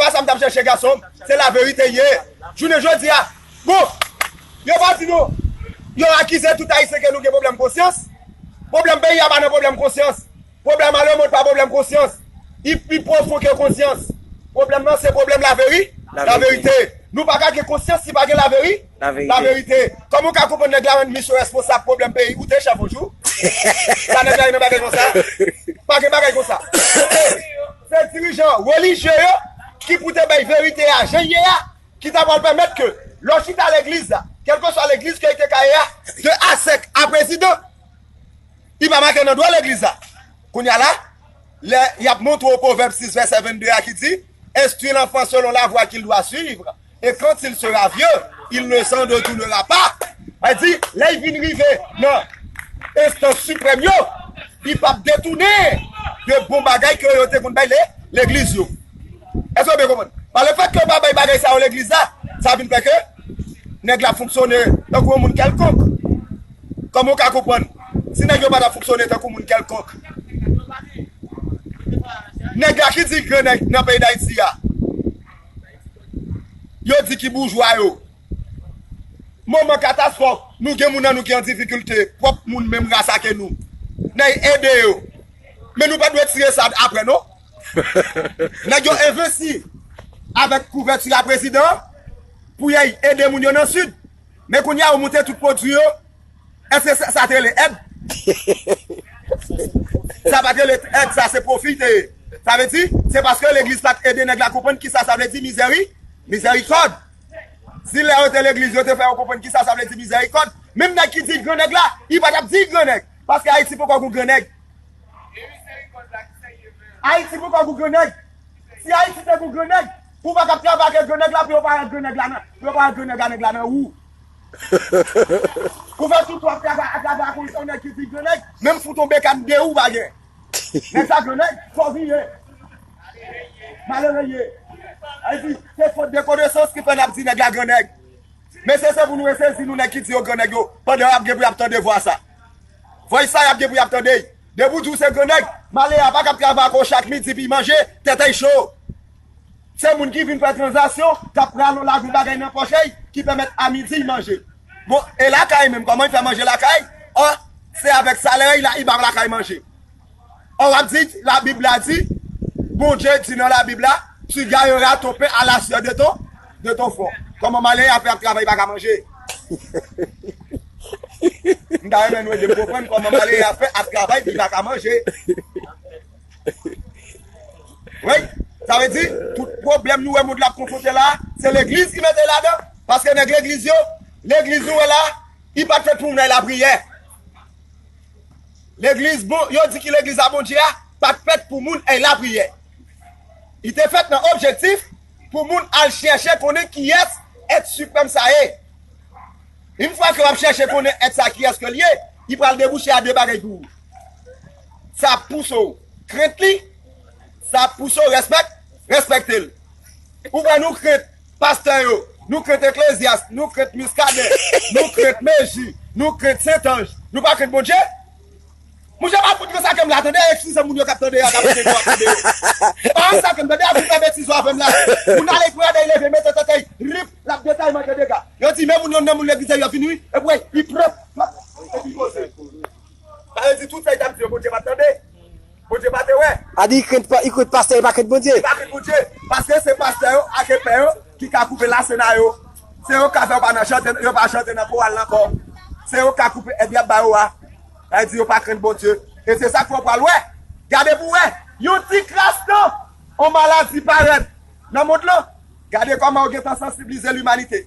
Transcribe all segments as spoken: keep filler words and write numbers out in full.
A sa m t ap chèche, gason m. Se laverite l ye. Jounen jodi a, bon, yo pa di nou, yo akize tout Ayisyen ke nou gen pwoblèm konsyans. Pwoblèm peyi a pa nan pwoblèm konsyans. Pwoblèm a lemonn pa pwoblèm konsyans. Li pi pwofon ke konsyans. Pwoblèm nan se pwoblèm laveri-, laverite. Nou pa ka gen konsyans si pa gen laveri-, laverite. Kòman w ka konprann nèg la rann misyon responsab pwoblèm peyi? Ou te chèf yon jou? Sa nèg la gen nan bagay konsa? Pa gen bagay konsa. Se, se dirijan relijye yo ki pou te bay verite a jan l ye a, ki ta pral pèmèt ke lè w chita legliz la, kèlkeswa legliz ke li te ka ye a, de a sèk a prezidan, li pa make nan dwa legliz la. Kounye a la, lè y ap montre w Pwovèb sis vèsè vennde a ki di, Instruis l'enfant selon la voie qu'il doit suivre, et quand il sera vieux, il ne s'en détournera pas. Sa di, lè y vin rive nan enstans siprèm yo, li p ap detounen de bon bagay ke yo te konn bay le-, legliz yo. Èske w byen konprann? Pa lefèt ke yo pa bay bagay sa yo legliz la, sa vin fè ke nèg la ap fonksyone tankou yon moun kèlkonk. Kòman w ka konprann? Si nèg yo pa t ap fonksyone tankou moun kèlkonk, nèg la ki di gran nèg nan peyi Dayiti a, yo di ki boujwa yo. Moman katastwòf, nou gen moun nan nou ki an difikilte, pwòp moun menm ras ake nou. Nèg ede yo. Men nou pa dwe tire sa apre non. Nèg yo envesti avèk kouvèti a prezidan pou y al ede moun yo nan sid. Men kounye a yo moute tout pwodui yo. Èske sa, sa te rele èd? Sa pa t rele èd, sa se pwofi te ye. Sa vle di, se paske legliz pa t ede nèg la konprann kisa sa vle di mizèri-, mizèrikòd. Si lè yo te legliz, yo te fè yo konprann kisa sa vle di mizèrikòd, menm nèg ki di l gran nèg la, li pa t ap di l gran nèg. Paske Ayiti poko gon gran nèg. Ayiti poko gon gran nèg. Si Ayiti te gon gran nèg, pou w pa t ap travay ak gran nèg la, pou yo pa wè gran nèg la nan, pou yo pa wè gran nèg la, nèg la nan wou. Pou fè tout w ap travay, ap travay ak yon nèg ki di gran nèg, menm fout yon bekàn de ou pa gen. Nèg sa gran nèg, fò vire. Malere ye. Sa vle di, se fot de konesans ki fè n ap di nèg la gran nèg. Mesye, se pou nou resezi nou nèg ki di yo gran nèg yo, pandan y ap gen pou y ap tande vwa sa. Vwa sa y ap gen pou y ap tande. Depi w di w se gran nèg, malere a pa k ap travay ak ou chak midi pou y manje, tèt a cho. Se moun ki vin fè tranzaksyon, k ap rale yon lavi bagay nan pòch li, ki pèmèt a midi l manje. Bon, e lakay menm, kòman l fè manje lakay? Ò, se avèk salè l la, li ba lakay manje. Ò, w ap di, Labib la di, Bondye di nan Labib la, tu gagneras ton pain à la sueur de ton, de ton front. Kòman malere a fè ap travay, li pa ka manje? M ta renmen nou ede m konprann kòman malere a fè ap travay, li pa ka manje. Wi, sa vle di, tout pwoblèm nou wè mond la ap konfwonte la, se legliz ki mete ladan. Paske nèg legliz yo, legliz nou wè la, li pa t fèt pou moun al lapriyè. Legliz, bon, yo di ki legliz a Bondye a, pa t fèt pou moun al lapriyè. Li te fèt nan objektif pou moun al chèche konnen kiyès èt siprèm sa ye. Yon fwa ke w ap chèche konnen èt sa kiyès ke l ye, li pral debouche a de bagay pou ou. Sa ap pouse w krent li, sa ap pouse w respèk-, respekte l. Ou wè nou krent pastè yo, nou krent Eklezyas, nou krent Miskaden, nou krent Meji, nou krent Sentanj. Nou pa krent Bondye? Monchè, pa fout rann sa ke m la, tande, eskize moun yo k ap tande a, k ap tande yo, ap tande yo. Pa rann sa ke m tande a, fout fè betiz yo avè m la. Moun ale pou ede leve, mete tèt li, rip, l ap detay manke dega. Yo di, men moun yo, nan moun legliz yo, yo vin wi, epi li pran, epi poze. Sa vle di tout sa li t ap di yo, Bondye pa t tande. Bondye pa te wè. A di, li krent pa, li krent pastè, li pa krent Bondye. Li pa krent Bondye. Paske se pastè yo ak epè yo ki ka koupe lasena yo. Se yo k ka fè yo pa nan chante, yo pa chante nan koral ankò. Se yo k ka koupe èd y ap ba yo a. Sa vle di yo pa krent Bondye. E se sa k fè w pral wè. Gade pou w wè. Yon ti kras tan, yon maladi parèt nan mond lan. Gade kòman yo gentan sansiblize limanite.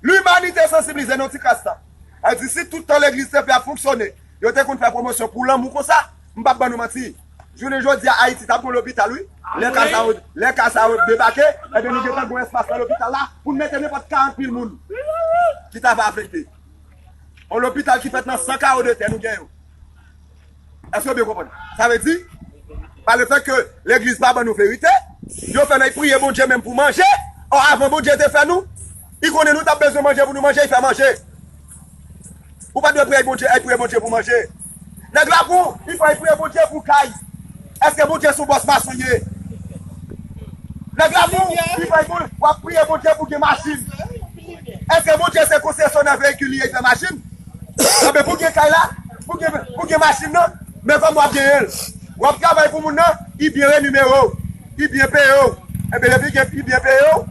Limanite sansiblize nan ti kras tan. Sa vle di si tout tan legliz te fè ap fonksyone, yo te konn fè pwomosyon pou lanmou konsa, m p ap ban nou manti. Jounen jodi a, Ayiti t ap gon lopital, wi. Lè ka sa yo, lè ka sa yo debake, ebyen, nou gentan gon espas nan lopital la pou n mete nenpòt karant mil moun ki ta va afekte. Yon lopital ki fèt nan san kawo de tè, nou gen yo. Èske w byen konprann? Sa vle di, pa lefèt ke legliz pa ban nou verite, yo fè n al priye Bondye menm pou manje. Ò, avan Bondye te fè nou, li konnen nou t ap bezwen manje pou nou manje, li fè manje. Ou pa dwe priye Bondye, al priye Bondye pou manje. Nèg la bon, li fè al priye Bondye pou kay. Èske Bondye se yon bòs masonye? Nèg la pou li bay pou w ap priye Bondye pou gen machin. Èske Bondye se konsesyonè veyikil li ye, fè machin? Anben pou gen kay la, pou gen, pou gen machin nan, men kòman w ap genyen l? W ap travay pou moun nan, li byen renimere w, li byen peye w. Enben depi gen, li byen peye w,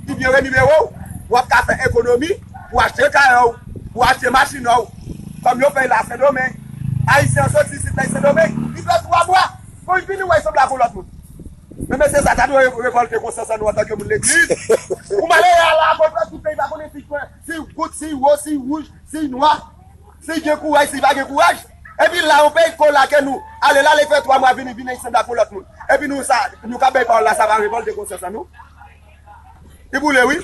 li byen renimere w, w ap ka fè ekonomi pou achte kay ou, pou achte machin ou. Kòm yo fè l la Sendomeng, Ayisyen an soti isit la Sendomeng, li fè twa mwa, pou l vini wè l sanble ak yon lòt moun. Men mesye sa ta dwe revòlte konsyans an nou antanke moun legliz. Ou malere a la, konprann tout peyi pa konnen si kwen, si gout, si wo, si wouj, si nwa, si gen kouraj, si pa gen kouraj. Epi la, yon peyi ko lake nou, ale la, li fè twa mwa vini, vini sanble ak yon lòt moun. Epi nou sa, nou ka bay pawòl la, sa va revòlte konsyans an nou. Li boule, wi.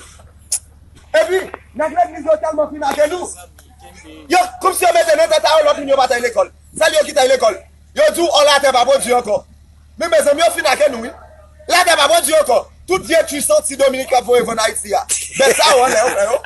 Epi, nèg legliz yo tèlman fin ake nou. Yo, kòmsi yo mete nan tèt a yo lòt moun yo pa t al lekòl. Sèl yo ki t al lekòl. Yo di w, ò, latè pa pwodui ankò. Men mezanmi, yo fin ake nou, wi. Latè pa pwodui ankò. Tout vye twi santi Dominik ap voye vann Ayiti a. Bèt sa yo anlè yo, frè yo.